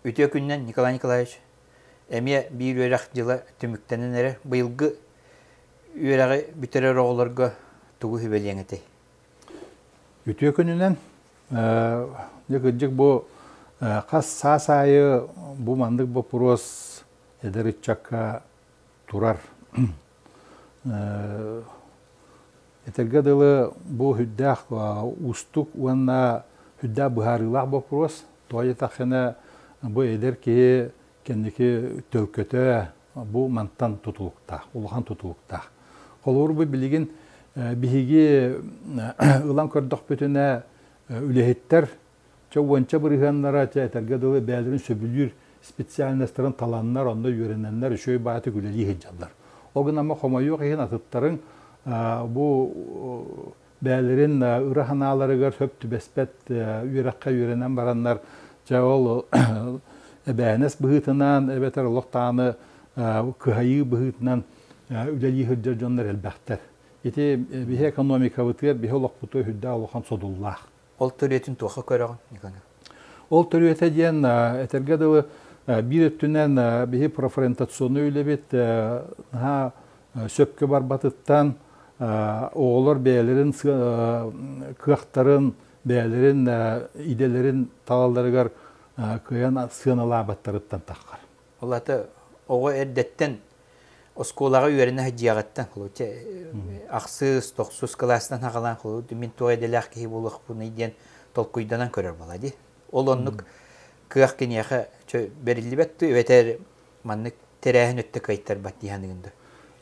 Үтүө күнүнэн, Николай Николаевич. Эмиэ биир үөрэх дьыла түмүктэнэн эрэр. Быйылгы үөрэҕи бүтэрэр оҕолорго тугу сүбэлиэҥ этэй? Үтүө күнүнэн. Дьэ кырдьык бу хас саас аайы бу маннык боппуруос эдэр ыччакка турар. Этэргэ дылы, бу сүрдээх уустук уонна сүрдээх быһаарыылаах боппуруос. Тоҕо диэтэххинэ, бу эдэр киһи кэнники төлкөтө бу мантан тутулуктаах, улахан тутулуктаах. Холобур, бу билигин биһиги ылан көрдөхпүтүнэ, үлэһиттэр чэ уонча бырыһыаннара чэ этэргэ дылы бэйэлэрин сөбүлүүр специальностарын таланнар, онно үөрэнэннэр үчүгэй баҕайытык үлэлии сылдьаллар. Ол гынан хомойуох иһин атыттарыҥ бу бэйэлэрин ыра санааларыгар сөп түбэспэт үөрэххэ үөрэнэн бараннар, чэ ол эбээһинэс быһыытынан эбэтэр олох даҕаны кыһайыы быһыытынан үлэлии сылдьар дьоннор элбэхтэр. Ити биһи экономикабытыгар, биһи олохпутугар сүрдээх улахан содуллаах. Ол төрүөтүн туохха көрөҕүн, Николай? Ол төрүөтэ диэн, этэргэ дылы, биир өттүнэн биһи профориентационнай үлэбит наһаа сөпкө барбатыттан оҕолор бэйэлэрин кыахтарын, бэйэлэрин идэлэрин талалларыгар кыайан сыаналаабаттарыттан таххар. Ол аата оҕо эрдэттэн оскуолаҕа үөрэнэ сылдьыаҕыттан, ахсыс, тохсус кылаастан саҕалаан мин туох идэлээх киһи буолуохпунуй диэн толкуйданан көрөр буолла дии. Ол оннук кыах киниэхэ бэриллибэт дуу, эбэтэр маннык тэрээһин өттө кыайтарбат дии саныгын дуо?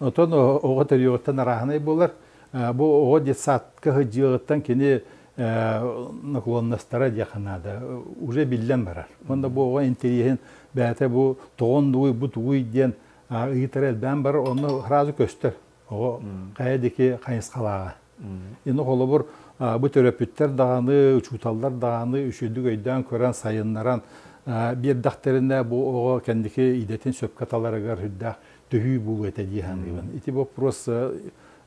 Отон оҕо төрүөҕүттэн арааһынай буолар. Бу оҕо детсадка сылдьыаҕыттан кини наклонностара диэххэ наада уже биллэн барар. Уонна бу оҕо интэриэһин бэйэтэ бу тоҕон дугуй, бу тугуй диэн ыйытара элбээн барар, онно сразу көстөр оҕо хайа диэки хайысхалааҕа. Ини холобур бу төрөппүттэр даҕаны, учууталлар даҕаны үчүгэйдик өйдөөн көрөн сайыннаран биэрдэхтэринэ бу оҕо кэнники идэтин сөпкө таларыгар сүрдээх төһүү буолуо этэ дии саныыбын. Ити вопрос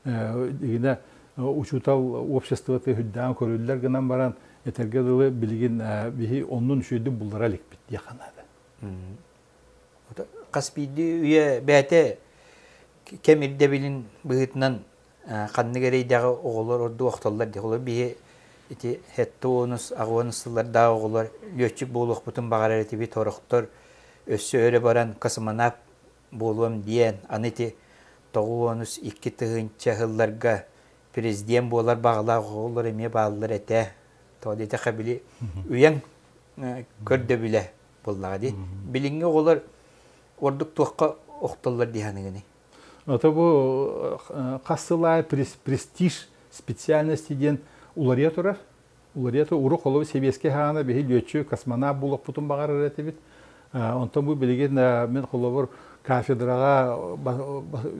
игинэ учуутал обществоты үрдээн көрүллэр гынан баран этэргэ дылы билигин биһи оннун үчүгэйдик буллара иликпит диэххэ наада. Хас биирдии үйэ бэйэтэ кэм ирдэбилин быһыытынан ханнык эрэйдэҕи оҕолор ордук охтоллор дии. Олор биһи ити хетте уонус, аҕуонус сыллардаах оҕолор лүөччүк буолуохпутун баҕарар этибит, сорохтор өссө өрө баран космонавт буолуом диэн, аны ити 92 тыһыынча сылларга президент буолар баҕалаах оҕолор эмиэ бааллар этэ. Тоҕо диэтэххэ били үйэҥ көрдөбүлэ буоллаҕа дии. Билиҥҥи оҕолор ордук туохха охтоллор дии саныгыный? Ото бу хас сыл аайы престиж специальности диэн уларыйа турар. Уларыйа турар. Урут холобур сэбиэскэй саҕана биһи лүөччү космонавт буолуохпутун баҕарар этибит. Онтон бу билигин мин холобур кафедраҕа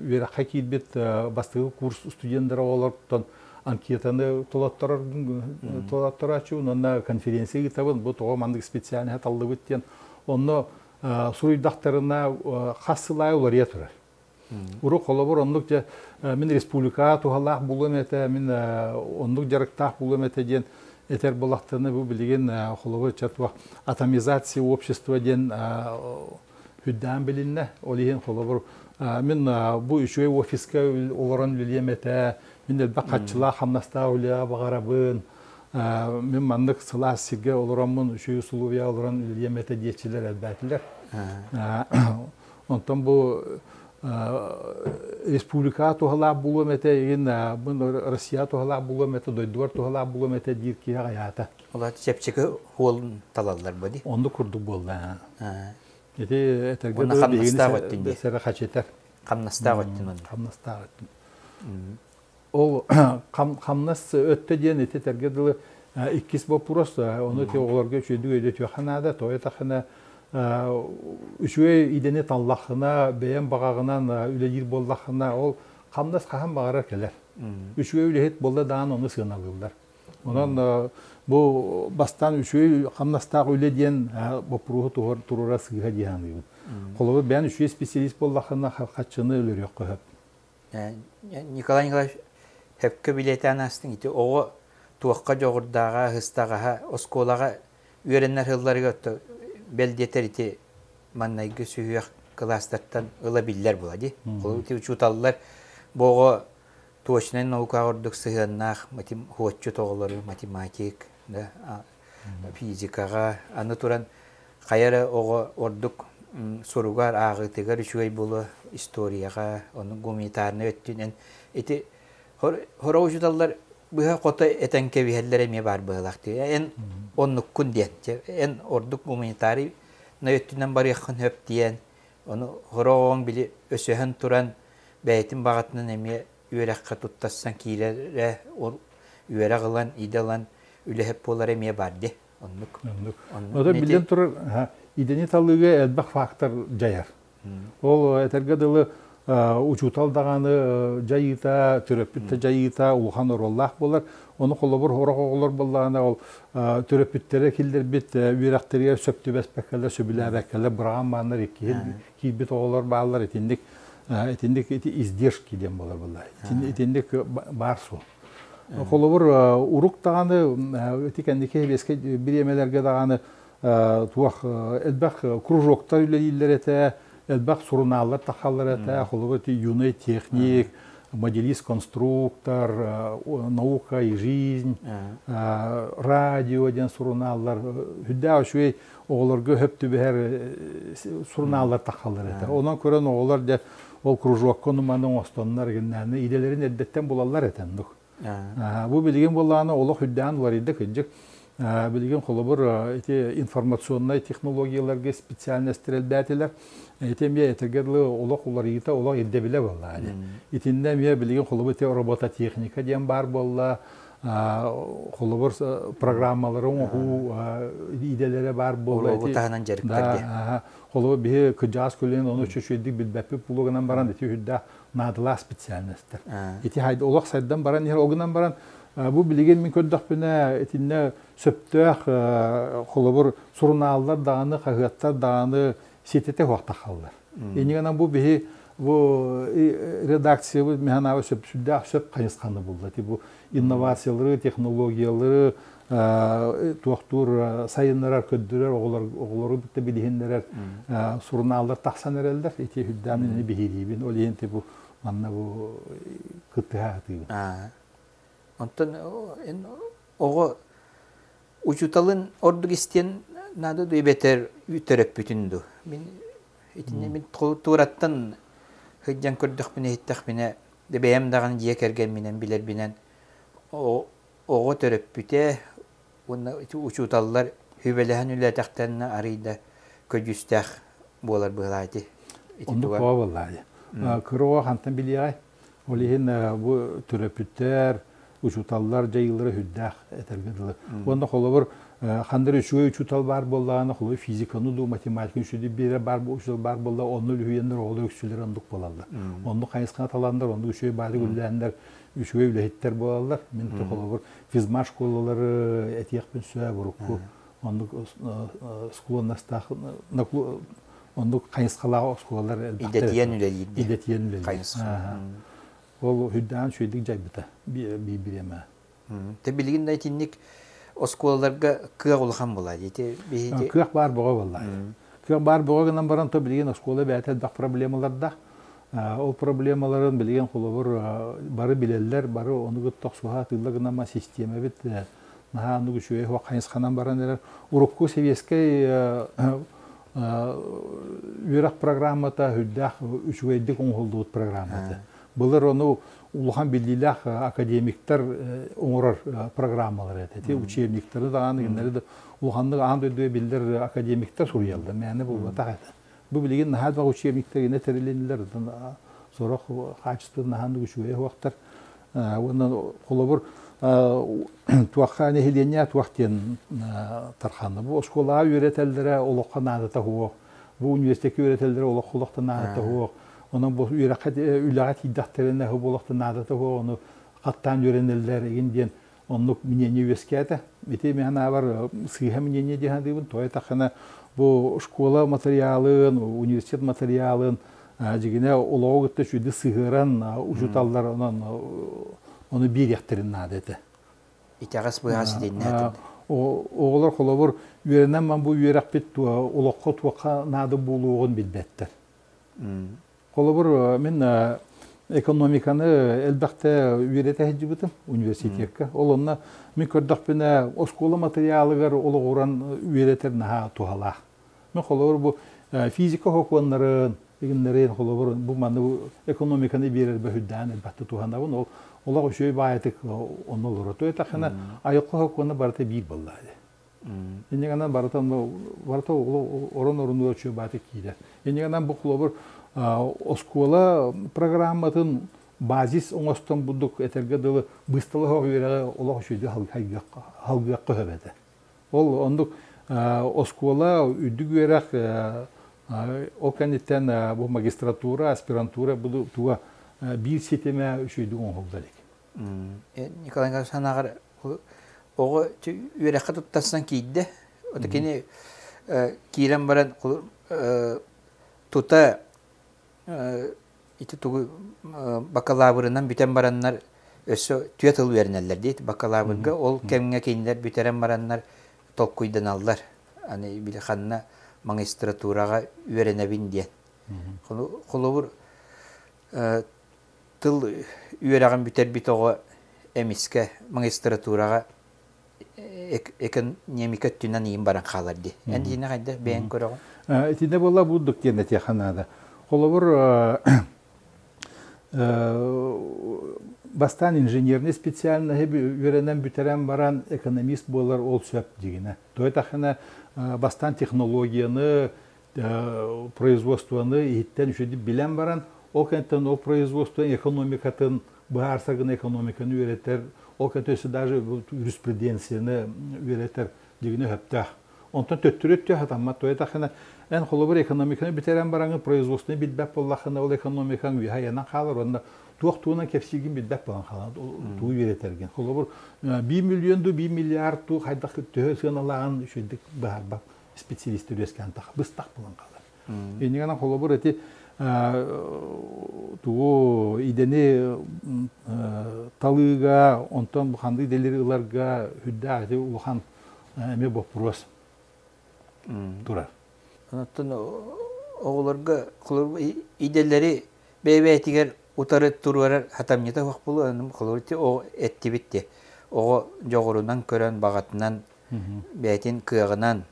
үөрэххэ киирбит бастакы курс студеннара оҕолортон анкетаны толотторооччубун уонна конференция ыытабын бу тоҕо маннык специальноһы таллыбыт диэн онно суруйдахтарына хас сыл аайы уларыйа турар. Урут холобур оннук дьэ мин республикаҕа туһалаах буолуом этэ, мин оннук дьарыктаах буолуом этэ диэн этэр буоллахтарына бу билигин холобур чатуах атомизация общества диэн үрдээн билиннэ. Ол иһин холобур мин бу үчүгэй офиска олорон үлэлиэм этэ, мин элбэх хаччылаах хамнастаах үлэҕэ баҕарабын, мин маннык сылаас сиргэ олороммун үчүгэй усулуобуйаҕа олорон үлэлиэм этэ диэччилэр элбээтилэр. Онтон бу республикаҕа туһалаах буолуом этэ, игин Россияҕа туһалаах буолуом этэ, дойдугар туһалаах буолуом этэ диир киһи аҕыйаата. Ол чэпчэки суолун талаллар бу дии. Оннук курдук буолла. Ити этэргэ дылы биһигини сэрэхэчитэр. Хамнастаах өттүн онно. Хамнастаах өттүн. Ол хамнас өттө диэн ити этэргэ дылы иккис боппуруос, ону ити оҕолорго үчүгэйдик өйдөтүөххэ наада. Тоҕо диэтэххинэ, үчүгэй идэни таллаххына, бэйэм баҕаҕынан үлэлиир буоллаххына, ол хамнас хаһан баҕарар кэлэр. Үчүгэй үлэһит буолла даҕаны ону сыаналыыллар. Онон бу бастаан үчүгэй хамнастаах үлэ диэн боппуруоһу туруора сыыһа дии саныыбын. Холобур, бэйэн үчүгэй специалист буоллаххына, харчыны өлөрүөххэ сөп. Николай Николаевич, сөпкө билиэтээн аастыҥ. Ити оҕо туохха дьоҕурдааҕа, ыһыстаҕаһа оскуолаҕа үөрэнэр сылларыгар бэл диэтэр ити маннайгы сүһүөх кылаастартан ыла биллэр була ди. Ол ити учууталлар бу оҕо точнай наукаҕа ордук сыһыаннаах хуотчут оҕолору математик, да, физикаҕа аны туран хайа эрэ оҕо ордук суругар ааҕыытыгар үчүгэй буолуо историяҕа, ону гуманитарнай өттүнэн ити Хорох учууталлар быһа-хото этэн кэбиһэллэр эмиэ баар быһыылаах дии. Эн оннуккун диэн. Эн ордук гуманитарий өттүнэн барыаххын сөп диэн. Ону хороҕоҥ били өсөһөн туран бэйэтин баҕатынан эмиэ үөрэххэ туттарсан киирэрэ, ол үөрэх ылан, идэ ылан үлэһит буолара эмиэ баар дии. Оннук. Оннук. Ото биллэн турар, идэни талыыга элбэх фактор дьайар. Ол этэргэ дылы учуутал даҕаны дьайыыта, төрөппүт да дьайыыта улахан оруоллаах буолар. Ону холобур сорох оҕолор буоллаҕына ол төрөппүттэрэ киллэрбит үөрэхтэригэр сөп түбэспэккэлэр, сөбүлээбэккэлэр быраҕан бааннар иккиһин киирбит оҕолор бааллар. Итинник итинник ити издержки диэн буолар буолла. Итинник баар суол. Холобур урук даҕаны ити кэнники сэбиэскэй бириэмэлэргэ даҕаны туох элбэх кружоктар үлэлииллэр этэ, элбэх сурунааллар тахаллар этэ, холобур ити юный техник, моделист-конструктор, наука и жизнь, радио диэн сурунааллар үрдээх үчүгэй оҕолорго хөп түбэһэр сурунааллар тахаллар этэ. Онон көрөн оҕолор дьэ ол кружокка нуманы оҥостоннор гиннээнэ идэлэрин эрдэттэн булаллар этэ оннук. Бу билигин буоллаҕына олох үрдээн уларыйда кырдьык. Билигин холобур ити информационнай технологияларга специальностар элбээтилэр. Ити эмиэ этэргэ дылы олох уларыйыыта олох ирдэбилэ буолла. Итиннэ эмиэ билигин холобур ити робототехника диэн баар буолла. Холобур программалары оҥоһуу идэлэрэ баар буолла. Уруогу таһынан дьарыктар диye. Холобур биһи кырдьаҕас көлүөнэ ону үчүгэйдик билбэппит булугунан баран ити үрдээх наадалаах специальностар. Ити олох сайдан баран иһэр, ол гынан баран бу билигин мин көрдөхпүнэ итиннэ сөптөөх холобур сурунааллар даҕаны, хаһыаттар даҕаны ситэтэ суохтахаллар. Иннигэнэн бу биһи бу редакциябыт механаба сөп сүрдээх сөп хайысханы булла. Бу инновациялары, технологиялары туохтуур сайыннарар, көрдөрөр, оҕолору битте билиһиннэрэр сурунааллар тахсан эрэллэр. Ити үрдээн мин биһириибин. Ол иһин бу манна бу кыттыһа сатыыбын. Онтон оҕо учууталын ордук истиэн наада дуу эбэтэр төрөппүтүн дуу? Мин итиннэ мин туораттан сылдьан көрдөхпүнэ иһиттэхпинэ бэйэм даҕаны дьиэ кэргэмминэн билэрбинэн оҕо төрөппүтэ уонна учууталлар сүбэлэһэн үлэлээтэхтэринэ арыый да көдьүүстээх буолар быһыылаах ити. Оннук буола буоллаа. Кыра оҕо хантан билиэҕэй? Ол иһин бу төрөппүттэр, учууталлар дьайыылара сүрдээх этэргэ дылы. Уонна холобур ханна эрэ үчүгэй учуутал баар буоллаҕына, холобур физиканы дуу, математиканы үчүгэйдик биэрэр баар учуутал баар буолла, онно үлүһүйэннэр оҕолор үксүлэрэ оннук буолаллар. Оннук хайысханы таланнар, оннук үчүгэй баары үлэлээннэр үчүгэй үлэһиттэр буолаллар. Мин холобур физмат школалары этиэхпин сөп, урукку оннук склонностаах оннук хайысхалаах оскуолалар элбэхтэр. Идэтийэн үлэлиир. Идэтийэн үлэлиир. Ол үрдээн үчүгэйдик дьайбыта биир бириэмэ. Те билигин да итинник оскуолаларга кыах улахан буолаа дии. Кыах баар боҕо буолла. Кыах баар боҕо гынан баран то билигин оскуола бэйэтэ элбэх проблемалардаах. Ол проблемаларын билигин холобур бары билэллэр, бары ону кытта охсуһа атыылла гынан систиэмэбит наһаа оннук үчүгэй суох хайысханан баран эрэр. Урукку сэбиэскэй үөрэх программата үрдээх үчүгэйдик оҥоһуллубут программата. Былыр ону улахан биллиилээх академиктар оҥорор программалар этэ. Ити учебниктары даҕаны кинилэри да улаханнык аан дойдуга биллэр академиктар суруйаллар. Мээнэ буолбатах этэ. Бу билигин наһаа элбэх учебниктар инэ тэрилиннилэр, сорох хаачыстыбы наһаа үчүгэй суохтар. Уонна холобур туохха нэһилиэнньэ туох диэн тарханна. Бу оскуолаҕа үөрэтэллэрэ олоххо наадата суох. Бу университекка үөрэтэллэрэ олох олохто наадата суох. Онон бу үөрэххэ үлэҕэ тиийдэхтэринэ бу олохто наадата суох. Ону хаттаан үөрэнэллэр игин диэн оннук мнение үөскээтэ. Ити мин санаабар сыыһа мнение дии саныыбын. Тоҕо эттэххинэ бу школа материалын, университет материалын дьигинэ олоҕу кытта үчүгэйдик сыһыаран учууталлар онон ону биэриэхтэрин наада этэ. Итэҕэс быһаас итиннэ. Оҕолор холобур үөрэнэн ман бу үөрэхпит олоххо туохха наада буолуоҕун билбэттэр. Холобур, мин экономиканы элбэхтэ үөрэтэ сылдьыбытым университекка. Ол онно мин көрдөхпүнэ, оскуола матырыйаалыгар олоҕуран үөрэтэр наһаа туһалаах. Мин холобур бу физика сокуоннарын, игиннэрин холобур бу маны экономиканы биэрэрбэ үрдээн элбэхтэ туһанабын. Ол олох үчүгэй баайытык онно олорор. То этахына айылҕа сокуона барыта биир буолла. Иннигэнэн барыта барыта орон орунугар үчүгэй баайытык киирэр. Иннигэнэн бу холобур оскуола программатын базис оҥостон бурдук этэргэ дылы быыстала суох үөрэҕи олох үчүгэйдик халгыахха сөп этэ. Ол оннук оскуола, үрдүк үөрэх ол кэнниттэн бу магистратура, аспирантура бу туга биир ситимэ үчүгэйдик оҥоһулла илик. Николай Николаевич санааҕар оҕо үөрэххэ туттарсан киирдэ. Ото кини киирэн баран тута ити тугу бакалаврынан бүтэн бараннар өссө түө тыл үөрэнэллэр диит бакалаврга ол кэмҥэ кинилэр бүтэрэн бараннар толкуйданаллар аны били ханна магистратураҕа үөрэнэбин диэн холобур тыл үөрэҕин бүтэрбит оҕо эмискэ магистратураҕа экономика өттүнэн ыйын баран хаалар дии. Эн итиннэ хайдах бэйэҥ көрөҕүн? Итиннэ буолла бурдук диэн этиэххэ наада. Холобур, бастаан инженерный специальноһы үөрэнэн бүтэрэн баран экономист буолар ол сөп дигинэ. То этахына бастаан технологияны, производствоны иһиттэн үчүгүйдүк билэн баран, ол кэнниттэн ол производство экономикатын быһаарсар гына экономиканы үөрэтэр, ол кэнниттэн өссө даже юриспруденцияны үөрэтэр дигинэ өһөптөөх. Онтон төттөрү өттө сатаммат. То этахына эн холобур экономиканы бүтэрэн бараҥын производствоны билбэт буоллаххына, ол экономикаҥ үөһэ айанан хаалар уонна туох тугунан кэпсииргин билбэт буолан хаалар, тугу үөрэтэргин. Холобур, 1 миллион ду 1 миллиард туу хайдах төһө сыаналааҕын үчүгэйдик быһаарбат специалистер үөскээн тах быстах булан хаалар. Иннигана холобур эти тугу идэни талыыга, онтон ханнык идэлэри ыларга үрдээх ити улахан эмиэ боппуруос турар. Онтон оҕолорго идэлэри бэйэ-бэйэтигэр утары туруорар хатамньыта суох буолуо, холобур оҕо эттибит дии. Оҕо дьоҕурунан көрөн, баҕатынан бэйэтин кыаҕынан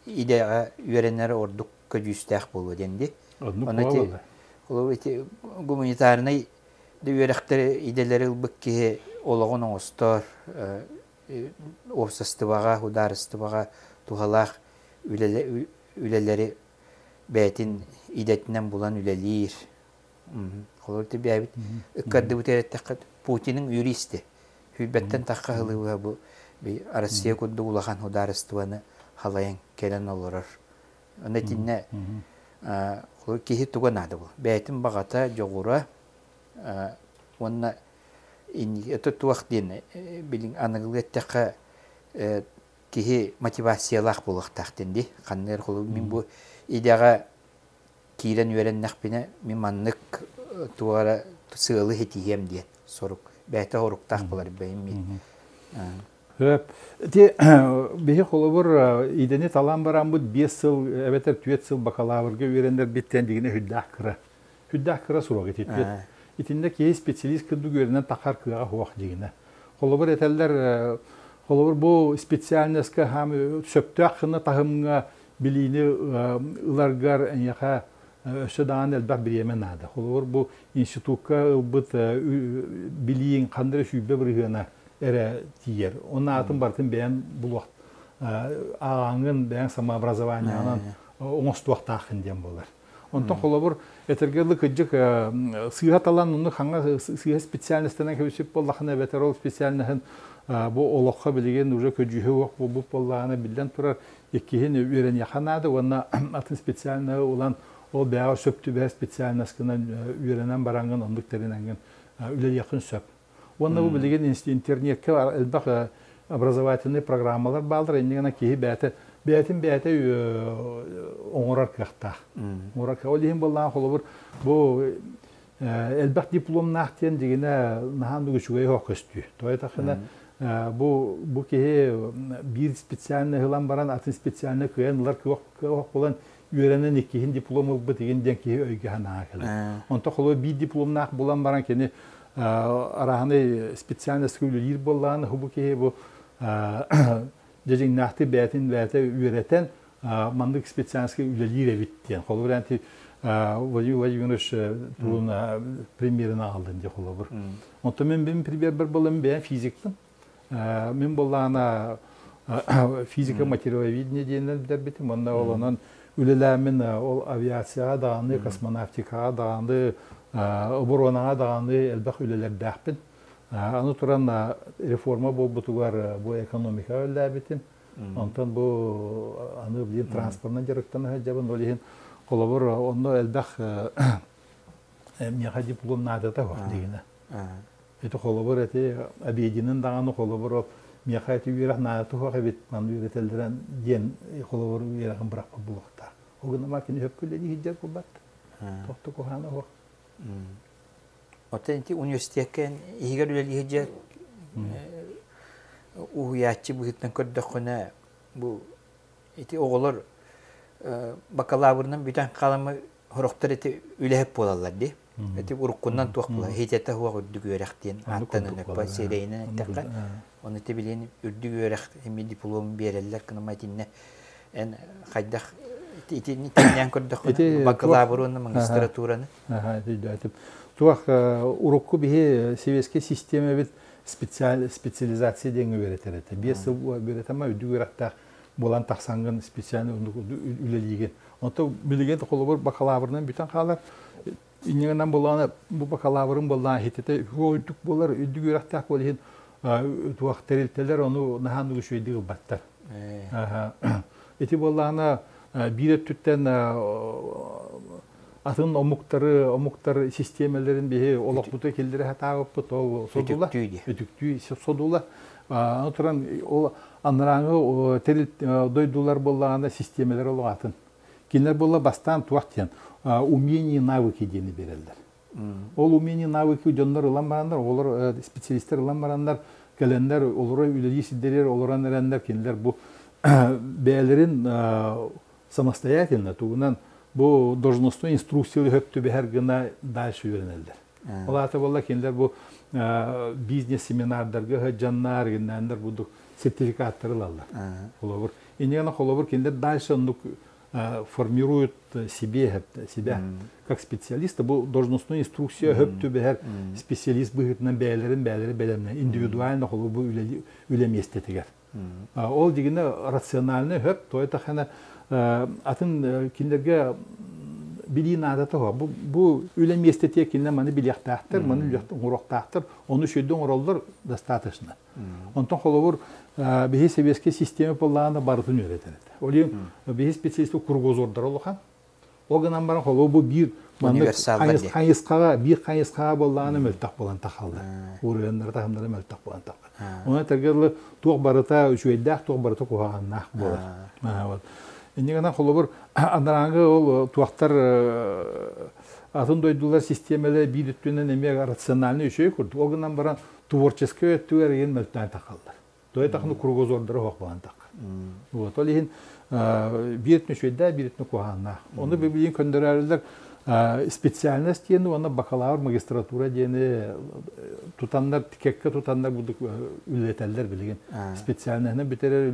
идэҕэ үөрэнэр ордук көдьүүстээх буолуо диэн дии. Оннук буолла. Холобур ити гуманитарнай да үөрэхтэри идэлэри ылбыт киһи олоҕун оҥостор, уопсастыбаҕа, судаарыстыбаҕа туһалаах үлэлэри бэйэтин идэтинэн булан үлэлиир. Холобур ити бэйэбит ыккардыбыт эрэттэххэ Путиныҥ юристи Сүүрбэттэн тахха сылы бу Россия курдук улахан судаарыстыбаны халайан кэлэн олорор. Онно итиннэ киһи туга наада бу? Бэйэтин баҕата, дьоҕура уонна это туох диэн билин аныгылыы эттэххэ киһи мотивациялаах буолуохтаах диэн дии. Ханныыр холобур мин бу идэҕэ киирэн үөрэннэхпинэ мин маннык туох эрэ сыалы ситиһиэм диэн сорук бэйэтэ соруктаах буолар бэйим мин. Сөп. Ити биһи холобур идэни талан бараммыт 5 сыл эбэтэр 4 сыл бакалаврга үөрэнэрбиттэн дигинэ хүддээх кыра. Хүддээх кыра сурук итиппит. Итиннэ киһи специалист курдук үөрэнэн тахар кыаҕа суох дигинэ. Холобур этэллэр холобур бу специальноска сөптөөх гына таһымҥа билиини ыларгар эйиэхэ өссө даҕаны элбэх бириэмэ наада. Холобур, бу институкка ылбыт билииҥ ханна эрэ 20% эрэ тиийэр. Онно аатын барытын бэйэҥ булуох ааҕаҥҥын бэйэҥ самообразованиеҕынан оҥостуохтааххын диэн буолар. Онтон холобур, этэргэ дылы кырдьык сыыһа талан оннук хаҥа сыыһа специальностынан кэбисип буоллахына эбэтэр ол специальноһын бу олоххо билигин уже көдьүүһэ уох буолбут буоллаҕына биллэн турар иккиһин үөрэниэхэ наада уонна атын специальноһы ылан ол бэйэҕэ сөп түбэһэр специальноскынан үөрэнэн бараҥҥын оннук тэринэҥҥин үлэлиэххин сөп. Уонна бу билигин интернетке элбэх образовательный программалар бааллар, иннигана киһи бэйэтэ бэйэтин бэйэтэ оҥорор кыахтаах. Оҥорор Ол иһин буоллаҕа холобур бу элбэх дипломнаах диэн дьигинэ наһаа үчүгэй оһох көстүү. Тоҕо этаххына Бу бу киһи биир специальный ылан баран атын специальный кыайан ылар кыах буолан үөрэнэн иккиһин диплом ылбыт игин диэн киһи өйгө санааҕа кэлэр. Онто холобур биир дипломнаах булан баран кини арааһынай специальностька үлэлиир буоллаҕына бу киһи бу дьэдьиҥнээхтик бэйэтин бэйэтэ үөрэтэн маннык специальностька үлэлиир эбит диэн. Холобур ити Владимир Владимирович тугун премьерин аҕаллын дии холобур. Онтон мен бин примербер болым бэйэм физикпин. Мин боллаана физика материаловедение диэннэр билэрбитим. Онно ол онон үлэлээммин ол авиацияҕа даҕаны, космонавтикаҕа даҕаны, оборонаҕа даҕаны элбэх үлэлэрдээхпин. Аны туран реформа буолбутугар бу экономикаҕа үлэлээбитим. Онтон бу аны билим транспортынан дьарыктана сылдьабын. Ол иһин холобур онно элбэх миэхэ диплом наадата суох дигинэ. Ити холобур эти обединын даҕаны холобур миэхэ ити үөрэх наадата суох эбит манна үөрэтэллэрэн диэн холобур үөрэҕин бырахпыт буолуохтаах. Ол гынан кини сөпкө үлэлии сылдьар буолбат. Тохто куһаана суох. Оттон ити университекка иһигэр үлэлии сылдьар уһуйааччы быһыытынан көрдөххүнэ бу ити оҕолор бакалаврынан бүтэн хаалама сорохтор ити үлэһит буолаллар дии. Ити уруккунан туох буолар хитэтэ суох үрдүк үөрэх диэн ааттанан өппө сирэйинэн эттэххэ оны ити билин үрдүк үөрэх эми диплом биэрэллэр гыныма итиннэ эн хайдах итини тэҥнээн көрдөххүнэ бакалавр уонна магистратураны Туох урукку биһи советскай системабит специализация диэҥҥэ үөрэтэр этэ. 5 сыл үөрэтэмэ үрдүк үөрэхтээх буолан тахсаҥҥын специальный үлэлиигин. Онто билигин холобур бакалаврынан бүтэн хаалар. Иннигинэн буолаана бу бакалаврын буоллаан хитете үрдүк буолар, үрдүк үөрэхтээх буол иһин туох тэрилтэлэр ону наһаан үчүгэйдик ылбаттар. Ити буоллаана биир өттүттэн атын омуктары омуктар систиэмэлэрин биһи олохпуту киллэрэ сатаабыппыт ол содула үтүктүү содула аны туран ол анарааҥы тэрил дойдулар буоллаҕына систиэмэлэр олох атын кинилэр буолла бастаан туох диэн умение навыки диэни биэрэллэр ол умение навыки дьоннор ылан бараннар оҕолор специалистар ылан бараннар кэлэннэр олоро үлэлии сирдэригэр олорон эрэннэр кинилэр бу бэйэлэрин самостоятельно тугунан бу должностной инструкциялы хөп түбэһэр гына дальше үөрэнэллэр. Ол аата буолла кинилэр бу бизнес-семинардарга сылдьаннар, гиннээннэр будук сертификаттары ылаллар. Холобур, иннигана холобур кинилэр дальше оннук формируют себе себя как специалиста бу должностной инструкция хөп түбэһэр специалист быһыытынан бэйэлэрин бэйэлэри бэлэмнэ индивидуально холобур үлэ миэстэтигэр. Ол дигинэ рациональный хөп, то это хана атын кинилэргэ билии наадата суох. Бу, бу үлэ миэстэтиэ кинилэр маны билиэхтээхтэр, маны оҥоруохтаахтар, ону үчүгэйдик оҥороллор достаточно. Онтон холобур биһи сэбиэскэй систиэмэ буоллаҕына барытын үөрэтэр этэ. Ол иһин биһи специалист кругозордара улахан. Ол гынан баран холобур бу биир маннык хайысхаҕа биир хайысхаҕа буоллаҕына мөлтөх буолан тахаллар. Уруйаннара таһымнара мөлтөх буолан тахаллар. Онон этэргэ туох барыта үчүгэйдээх, туох барыта куһаҕаннаах буолар. Вот. Инньэ гынан холобур анарааҥы ол туохтар атын дойдулар систиэмэлэрэ биир өттүнэн эмиэ рациональный үчүгэй курдук. Ол гынан баран творческай өттүгэр игин мөлтөөн тахаллар. Той тахны кругозордары хоох буолан тахха. Вот ол иһин биир өттүн үчүгэйдээх, биир өттүн куһаҕаннаах. Ону билигин көннөрөөрүлэр специальность диэни уонна бакалавр магистратура диэни тутаннар кэккэ тутаннар бурдук үлэлэтэллэр билигин. Специальноһынан бүтэрэр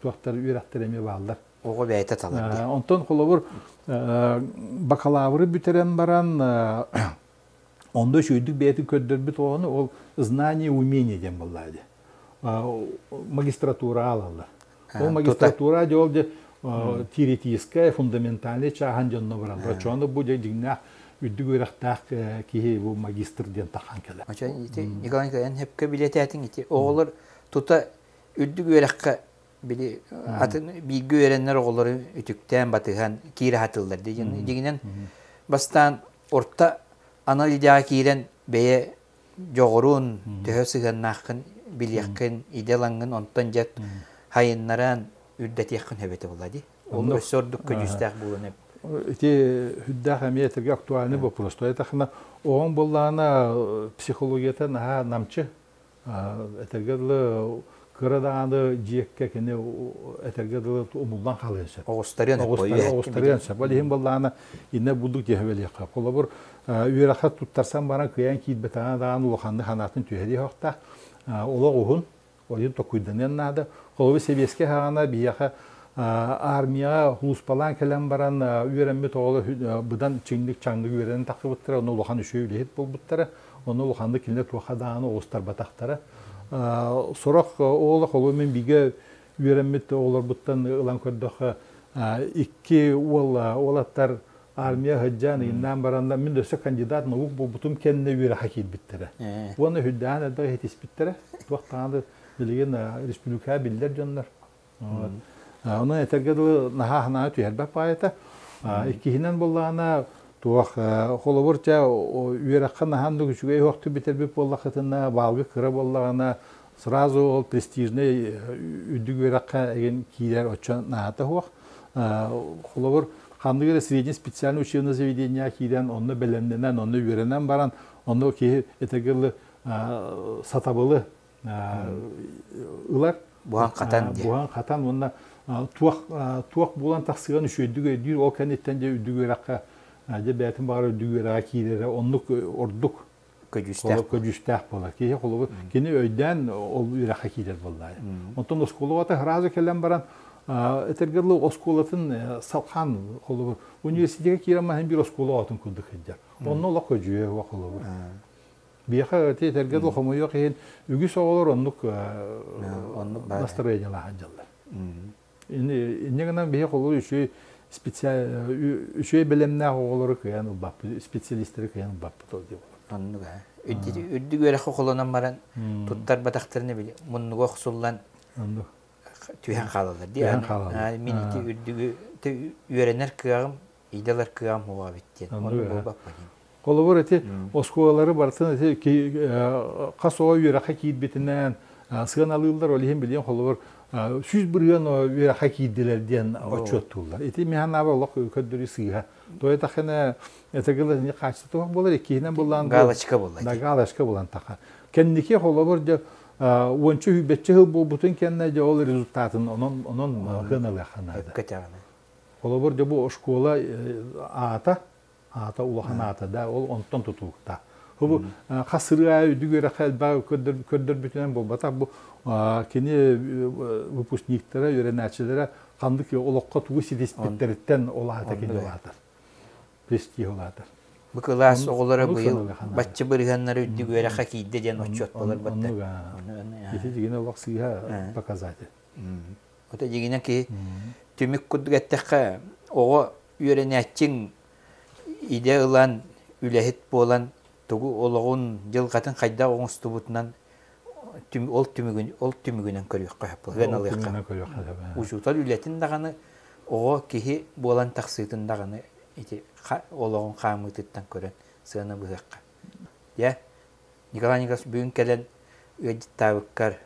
туохтар үөрэхтэр эмиэ бааллар. Оҕо бэйэтэ талар диэн. Онтон холобур бакалавры бүтэрэн баран онно үчүгэйдик бэйэтин көрдөрбүт оҕону ол знание умение диэн буоллаа дии. Магистратура алаллар. Ол магистратура дьэ ол дьэ теоретическая, фундаментальный чааһын дьонно бараллар. Оччоҕуна бу дьэ дьиҥнээх үрдүк үөрэхтээх киһи бу магистр диэн тахан кэлэр. Очон ити Николай Николаевич эн сөпкө билиэтээтиҥ ити оҕолор тута үрдүк үөрэххэ били атын бииргэ үөрэнэр оҕолору үтүктээн батыһан киирэ сатыыллар дии. Дьиҥинэн бастаан орто анал идэҕэ киирэн бэйэ дьоҕурун, төһө сыһыаннааххын билиэххин, идэ ылаҥҥын, онтон дьэ хайыннаран үрдэтиэххин сөп этэ буолла дии. Ол өссө ордук көдьүүстээх буолуон эбит. Ити үрдээх эмиэ этэргэ актуальный вопрос. То это оҕоҥ буоллаҕына психологията наһаа намчы. Этэргэ дылы кыра даҕаны дьиэккэ кини этэргэ дылы умуллан хаалыан сөп. Оҕустарыан Оҕустарыан сөп. Ол иһин буоллаҕына иннэ бурдук диэһэбэлиэххэ. Холобур, үөрэххэ туттарсан баран кыайан киирбэтэҕинэ даҕаны улаханнык санаатын түһэриэх охтаах. Олох уһун, ол иһин токуйданыан наада. Холобур, сэбиэскэй саҕана биһиэхэ армияҕа һулууспалаан кэлэн баран үөрэммит оҕолор быдан чиҥник-чаҥнык үөрэнэн тахсыбыттара, онно улахан үчүгэй үлэһит буолбуттара. Онно улаханнык кинилэр туохха даҕаны оҕустарбатахтара. Сорох оҕолор, холобур, мин бигэ үөрэммит оҕолорбуттан ылан көрдөххө, икки уол уолаттар армия сылдьан ыйыннаан бараннар, мин өссө кандидат наук буолбутум кэннэ үөрэххэ киирбиттэрэ. Уонна үрдээн элбэх иһитиспиттэрэ. Туох даҕаны билигин республикаҕа биллэр дьоннор. Онон этэргэ дылы наһаа санаа түһэрбэт баайата. Иккиһинэн буоллаҕына, туох холобур чэ үөрэххэ наһаа оннук үчүгэй уһукту бүтэрбит буоллаххытына, баалга кыра буоллаҕына, сразу ол престижнэй үрдүк үөрэххэ эгин киирэр оччо наһаата суох. Холобур, ханнык эрэ средний специальное учебное заведение киирэн, онно бэлэмнэнэн, онно үөрэнэн баран, онно киһи этэргэ дылы сатабылы ылар. Буһан хатан диye. Буһан хатан уонна туох туох буолан тахсыган үчүгэйдик өйдүүр, ол кэнниттэн дьэ үрдүк үөрэххэ дьэ бэйэтин баҕар үрдүк үөрэҕэ киирэрэ оннук ордук көдьүүстээх көдьүүстээх буолар. Киһи холобур кини өйдөөн ол үөрэххэ киирэр буоллаа. Онтон оскуолаҕа сразу кэлэн баран этэргэ дылы оскуолатын салхан холобур университекка киирэн маһын биир оскуола оҕотун курдук сылдьар. Онно олох көдьүүһэ холобур. Биэхэ ити этэргэ дылы хомойуох иһин үгүс оҕолор оннук настроениелаах сылдьаллар. Инньэ гынан биһи холобур үчүгэй үчүгэй бэлэмнээх оҕолору кыайан ылбаппыт, специалистэри кыайан ылбаппыт ол диye болар. Оннук ээ. Үрдүк үөрэххэ холонон баран туттарбатахтарына били муннуга охсуллан түһэн хаалаллар дии. Түһэн хаалаллар. Мин ити үрдүгү үөрэнэр кыаҕым, идэлэр кыаҕым суоҕа эбит диэн. Оннук буолбаппын. Холобур, ити оскуолалары барытын ити хас оҕо үөрэххэ киирбитинэн сыаналыыллар, ол иһин билигин холобур 100% үөрэххэ киирдилэр диэн отчуоттууллар. Ити миһанаба олох көрдөрүү сыыһа. То этахына этагыла не качество буолар, иккиһинэн буллаан галочка буолла. Да, галочка булан таха. Кэнники холобур дьэ уонча үбэччэ сыл буолбутун кэннэ дьэ ол результатын онон онон хыаналыахха наада. Холобур дьэ бу школа аата аата улахан аата да ол онтон тутулуктаах. Бу хас сырыы үрдүк үөрэххэ элбэх көрдөрбүтүнэн буолбатах бу кини выпускниктара, үөрэнээччилэрэ ханнык олоххо тугу ситиспиттэриттэн ол аата кини улаатар. Престиж улаатар. Бу кылаас оҕолоро быйыл бачча бырыһыаннары үрдүк үөрэххэ киирдэ диэн отчуот болар батта. Ити дьигинэ олох сыыһа показатель. Ото дьигинэ киһи түмүк курдук эттэххэ оҕо үөрэнээччиҥ идэ ылан, үлэһит буолан тугу олоҕун, дьылҕатын хайдах оҥостубутунан ол түмүгүн ол түмүгүнэн көрүөххэ сөп ыаналыахха. Учуутал үлэтин даҕаны оҕо киһи буолан тахсыытын даҕаны ити олоҕун хаамыытыттан көрөн сыана быһыахха. Дьэ, Николай Николаевич бүгүн кэлэн ыалдьыттаабыккар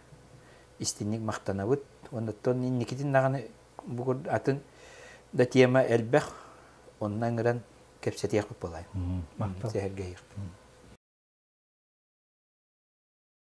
истинник махтанабыт. Оннуттан инникитин даҕаны бу атын да тема элбэх, онно ыҥыран кэпсэтиэхпит буолай. Сэһэргэһиэхпит.